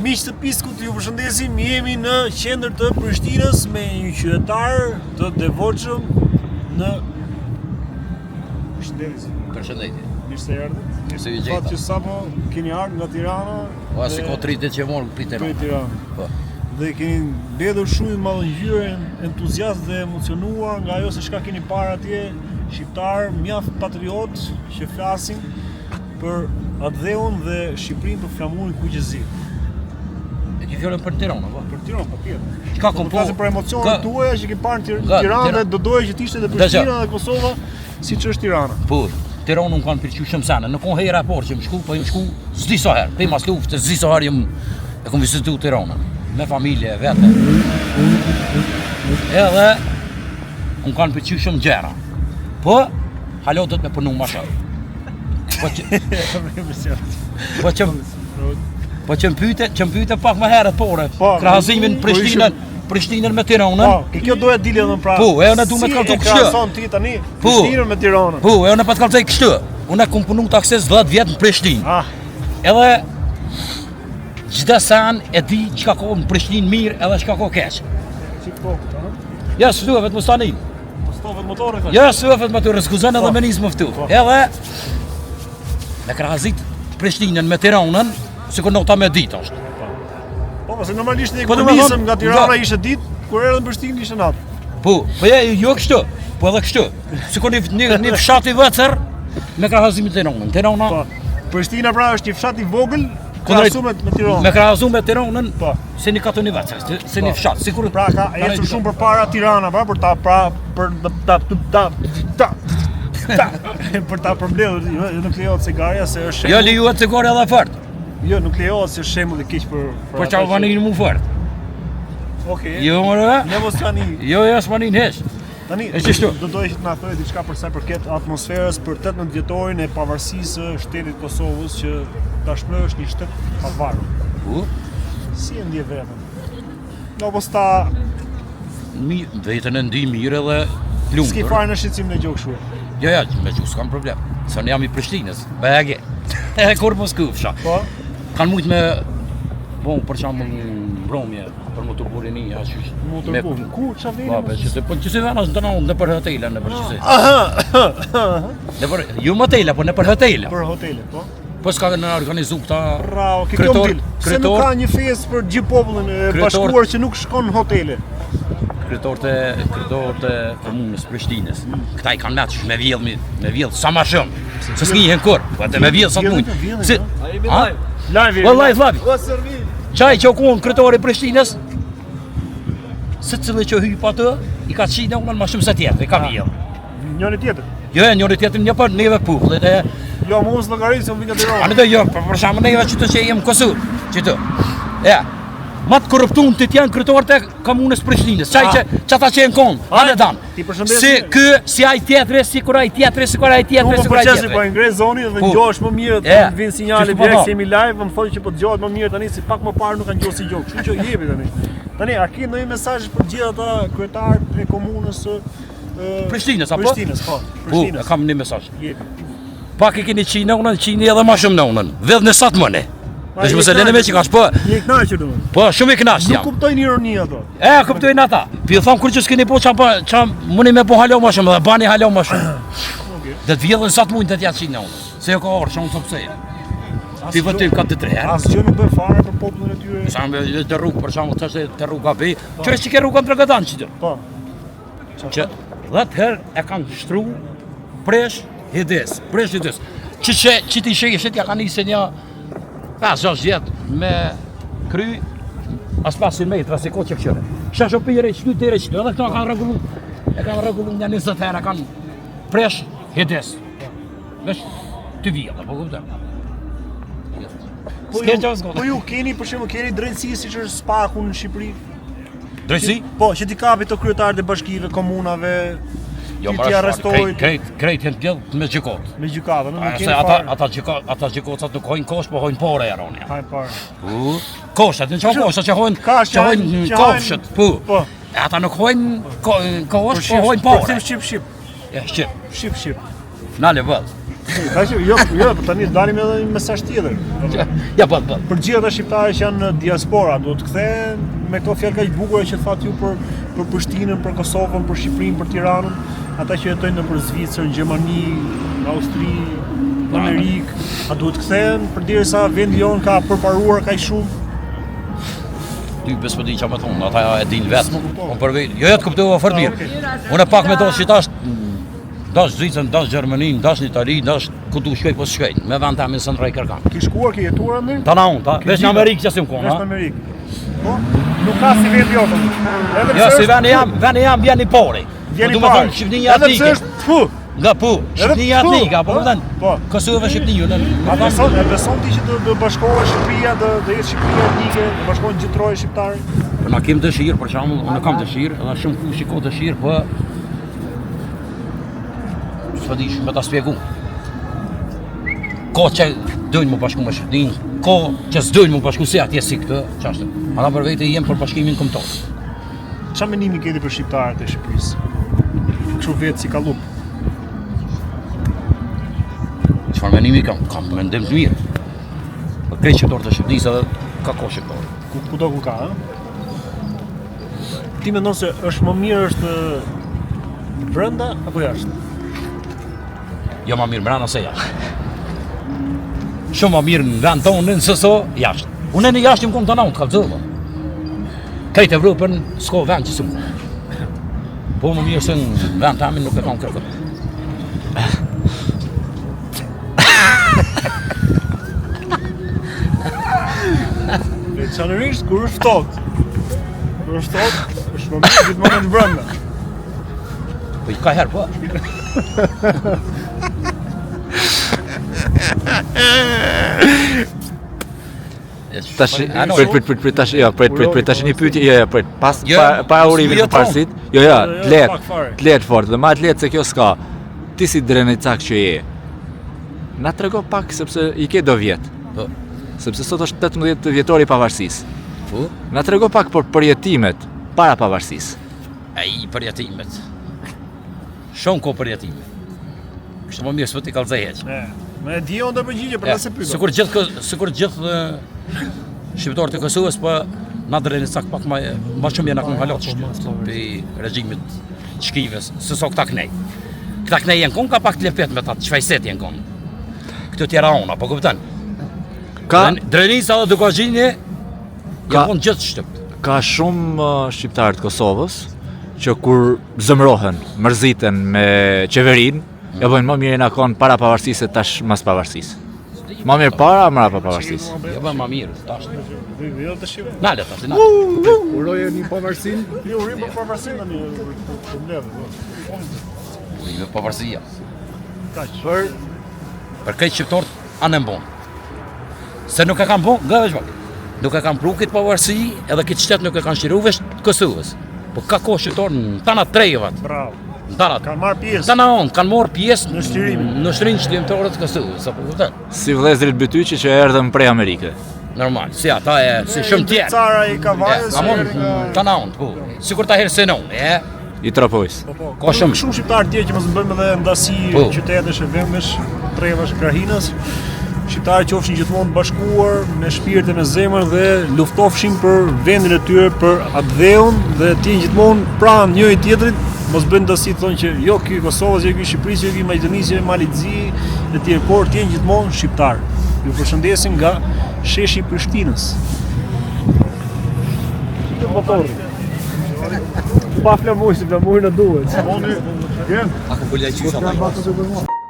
Miq të Piskut, ju përshëndesim. Jemi në qendër të Prishtinës me një qytetar të devotshëm në Përshëndetje. Përshëndetje. Mirë se erdhët. Mirë se ju gjeta. Thatë që sapo keni ardhur nga Tirana. Po si ka 3 ditë që morëm prej Tirane. Prej Tirane. Po. Dhe keni mbledhur shumë mallëngjyer, entuziast dhe emocionuar nga ajo se çka keni parë atje, shqiptar mjaft patriot që flasin Për atdheun dhe Shqipërinë për flamurin kuq e zi. E ke fjalën për Tiranë, apo? Për Tiranë, patjetër. Çka Po kom po flasim për emocionet tuaja që ke parë në Tiranë dhe do doje që të ishte edhe Prishtina dhe Kosova siç është Tirana. Po, Tiranë më kanë pëlqyer shumë sene. Nuk kanë hera e parë që jam shku, po jam shku s'di sa herë. Prej mas luftës s'di sa herë jam e kom vizitu Tiranën me familje vete. Edhe më kanë pëlqyer shumë gjëra. Po, Hala do të me punu ma shumë. Po që... Po që... Po që më pyte, që më pyte pak më herët pore. Po, krahasimin po Prishtinën, Prishtinën me Tiranën. Po, ke kjo doja dilja dhe pra. Po, e unë du me të kallzu kështu. Si e krahason ti tani po. Prishtinën me Tiranën? Po, e unë po të kallzoj kështu. Unë kom punu taksist 10 vjet në Prishtinë. Ah. Edhe çdo sen e di çka ka në Prishtinë mirë edhe çka ka keq. Si po, ha? Ja, s'du, vetëm mos tani. Po stofet motorri thash. Jo, stofet motorri, s'guxon edhe Po. me nis më ftu. Po. Edhe me krahasit Prishtinën me Tiranën, sikur nata me ditë është. Po, po se normalisht ne Po, kur do me nisëm thonë, nga Tirana nga- ishte ditë, kur erdhëm në Prishtinë ishte natë. Po, po ja, jo kështu, po edhe kështu. Sikur një një, një fshat i vëcër me krahasim me Tiranën. Tirana Po. Prishtina pra është një fshat i vogël Kundrejt- krahasuar me Tiranën. me krahasu me Tiranën, Po. si një katun i vëcër, si, si një Po. fshat, sikur Pra ka ecur shumë përpara Tirana, pra për ta pra për ta ta ta ta ta për ta përmbledhur, jo, jo, nuk lejohet cigarja se është Jo shembull. lejohet cigare edhe fort. Jo, nuk lejohet se është shembull i keq për për Po ata çau që- vanin mu fort. Okej. Jo, more. Ne mos tani. Jo, jo, s'manin hiç. Tani E qështu? do doja që të na thoje diçka për sa i përket atmosferës për 18 vjetorin e pavarësisë së shtetit të Kosovës që tashmë është një shtet i pavarur. Po, Si e ndje veten? No, po sta mi, veten e ndi mirë edhe të lumtur. S'ke fare në shqetësim në gjokë kështu. Jo, jo, me gjokë s'kam problem. Se unë jam i Prishtinës, BG. E kur mos kufsha. Po. Kanë mujt me bon për shembull në mbrëmje për më të burë një ashtu. Mu të bu. Ku çfarë vjen? Po, po, që po që vjen është në nëpër hotela nëpër qytet. Nëpër jo motela, po nëpër hotela. Për hotele, po. Po s'ka në organizu këta Bravo, ke kjo më dil. Se nuk ka një festë për gjithë popullin e bashkuar që nuk shkon në hotele. Kryetarët e kryetarët e komunës Prishtinës. Këta i kanë metë me vjedh me, me vjedh sa më shumë. Se s'ngihen kurr. Po atë me vjedh sa të mund. Si? A? Live. Po live live. Po Serbi. Qaj që u kon kryetari i Prishtinës? Secili që hyp atë, i ka qitë në më shumë se tjetër, i ka vjedh. Njëri tjetër. Jo, e njëri tjetër një për neve popullit e Jo, mu s'llogarit se unë vi nga Tirana. Ani do jo, për, për shembull neve që të që jem Kosovë, që të. E. Ma të korruptuar të janë kryetarët e komunës Prishtinës. Çaj që çata që janë kon, anë dan. Ti përshëndes. Si ky, si ai tjetri, si kur ai tjetri, si kur ai tjetri, po si kur ai tjetri. Po ngre zonin dhe po. dëgjohesh më mirë, të vjen sinjali po direkt se jemi live, më thonë që po dëgjohet më mirë tani si pak më parë nuk kanë dëgjuar si gjë. Kështu që jepi tani. Tani, a ke ndonjë mesazh për gjithë ata kryetarët e komunës së Prishtinës apo? Prishtinës, po. Po, Prishtinës. Po, kam një mesazh. Jepi. Pak e keni qinë nënën, qini edhe ma shumë nënën. Vedhni sa të muni. Veç mos e lënë me që ka shpo. Je i kënaqur domethënë. Po, shumë i kënaqur jam. Nuk kuptojnë ironi ato. E, kuptojnë ata. Po ju thon kur që s'keni po ça po ça muni me bo hala më shumë dhe bani hala më shumë. Okej. Dhe të vjedhin sa të mundin të t'ja qinë nënën. Se jo ka orë, shumë të pse. Ti vëtë ka të tre herë. Asgjë nuk bën fare për popullin e tyre. Sa më të rrugë për shembull, çështë të rruga B. Çfarë që ke rrugën Dragadan që Po. Që 10 herë e kanë shtru presh hides, presh hides. Që që, që ti sheshit ja kanë nisë një 5-6 vjet me kry as 500 metra si ko që këshyre. Shesh o pire, qëtu deri qëtu, edhe këto kanë rregullu, e kanë rregullu një 20 herë, kanë presh hides. Veç të vjedhë, po kupton. Po ju, po ju keni për shembull keni drejtësi siç është SPAK-u në Shqipëri? Drejtësi? Po, që t'i kapi të kryetarët e bashkive, komunave, jo, ti t'i arrestoj. Krejt, krejt janë të me gjykatë. Me gjykatë, nuk keni fare. Ata ata gjykat, ata gjykatat nuk hojnë kosh, po hojnë pare jaronia. Hajnë pare. Po. Kosh, atë çfarë kosh, që hojnë, që hojnë kofshët, po. Po. Ata nuk hojnë kosh, po hojnë pare. Po shqip shqip. E shqip. Shqip shqip. Nale vëll. Ka që, jo, jo, po tani dalim edhe një mesazh tjetër. Ja, po, po. Për gjithë ata shqiptarë që janë në diaspora, duhet të kthehen me këto fjalë kaq bukura që thatë ju për për Prishtinën, për Kosovën, për Shqipërinë, për Tiranën, ata që jetojnë nëpër Zvicër, në Gjermani, në Austri, në Amerikë, a duhet të kthehen përderisa vendi jonë ka përparuar kaq shumë? Ty s'po di çfarë më thonë, ata e dinë vetë. Unë për vetë, jo jo të kuptova fort ah, mirë. Unë pak me do që tash Dash Zvicrën, dash Gjermaninë, dash në Itali, dash ku du shkoj, po shkoj. Me vend tamin s'e ndrroj kërkan. Ki shkuar, ki jetuar andej? Ta na unë, ta. Veç në Amerikë që s'jam konë, ha? Veç në Amerikë. Po, nuk ka si vendi jotë. Edhe pse jo, si vendi jam, vendi jam vjen i pari. Vjen i pari. Shqipënia Edhe pse është fu. Nga po, Shqipënia etnike, apo kupton? Po. Kosovë Shqipëni, unë. A beson, e beson ti që do do bashkohet Shqipëria, do do jetë Shqipëria etnike, do bashkohen gjithë trojet shqiptare? Po na kem dëshirë, për shembull, unë kam dëshirë, edhe shumë kush i ka dëshirë, po S'po di me ta spjegu. Ka që dojnë mu bashku me Shqipëninë, ka që s'dojnë mu bashku si atje si këtë, qashtu. Ata për vete jem për bashkimin kombëtar. Ça mendimi ke ti për shqiptarët e Shqipërisë? Kështu vetë si kallup. Çfarë mendimi kam? Kam mendim të mirë. Për krejt shqiptarët e Shqipërisë edhe ka ko shqiptarë. Ku, kudo ku ka, ë? Ti mendon se është më mirë është brenda apo jashtë? Jo ma mirë brenda se jashtë. Shumë ma mirë në vend tonë se sa jashtë. Unë në jashtë jam konë të naun, të kallzova. Krejt Evropën s'ka vend që s'jam konë. Po më mirë se në vend tamin nuk e kam kërkun. Veçanërisht kur është ftohtë. Kur është ftohtë, është më mirë gjithmonë në brenda. Po i ka herë po. Tash prit prit prit prit tash jo prit prit prit tash një pyetje jo jo prit pas jo, pa, para urimit të pavarësisë jo jo të lehtë të lehtë fort dhe më të lehtë se kjo s'ka ti si drenicak që je na trego pak sepse i ke do vjet po sepse sot është 18 vjetori i pavarësisë po na trego pak për përjetimet para pavarësisë ai përjetimet Shumë ko përjetime. Kështu më mirë s'po t'i kallzoj hiç. E, më e di unë të përgjigje për nëse pyet. Sikur gjithë sikur gjithë shqiptarët e Kosovës, po na drenicak pak më më shumë jena kon hala të prej regjimit të shkivës, se sa këta knej. Këta knej janë kon ka pak të lepet me ta, të shfajset janë kon. Këto tjera ona, po kupton? Ka Drenica dhe Dukagjini Ka janë kon gjithë shtypt. Ka shumë uh, shqiptarë të Kosovës që kur zemrohen, mërziten me qeverinë, mm. ja bëjnë më mirë na kon para pavarësisë se tash mas pavarësisë. Më mirë para, mbrapa pavarësisë. Jo bën më mirë tash. Jo të shih. Nale tash, nale. Urojeni pavarësinë. Jo, urim për pavarësinë tani për mbledhje. Po. Urime pavarësia. Kaq. Për për krejt shqiptarët anembanë. Se nuk e kanë bo, nga veç pak. Nuk e kanë pru këtë pavarësi, edhe këtë shtet nuk e kanë çliru veç të Kosovës. Po ka kohë shqiptarë në tana trevat. Bravo. Në tana. Kanë marrë pjesë. Tana onë, kanë marrë pjesë në çlirim. Në ushtrinë çlirimtare të Kosovës, apo kupton? Si vëllezërit Bytyqi që erdhën prej Amerike. Normal, si ata e si shumë tjerë. Cara i Kavajës. E, tana onë, po. Sikur ta herë se e. I Tropojës. Po, po. Ka shumë shumë shqiptarë tjerë që mos bëjmë edhe ndasi po. qytetesh e vendesh, trevash, krahinash. Shqiptarët qofshin gjithmonë të bashkuar me shpirt e me zemër dhe luftofshin për vendin e tyre, për atdheun dhe të jenë gjithmonë pranë njëri tjetrit, mos bëjnë ndasi të thonë që jo ky i Kosovës, jo ky i Shqipërisë, jo ky i Maqedonisë, jo i Malit të Zi e tjerë, por të jenë gjithmonë shqiptarë. Ju përshëndesim nga sheshi i Prishtinës. Motorri. Pa flamuj, si flamuj në duhet. A ku kulja qysha?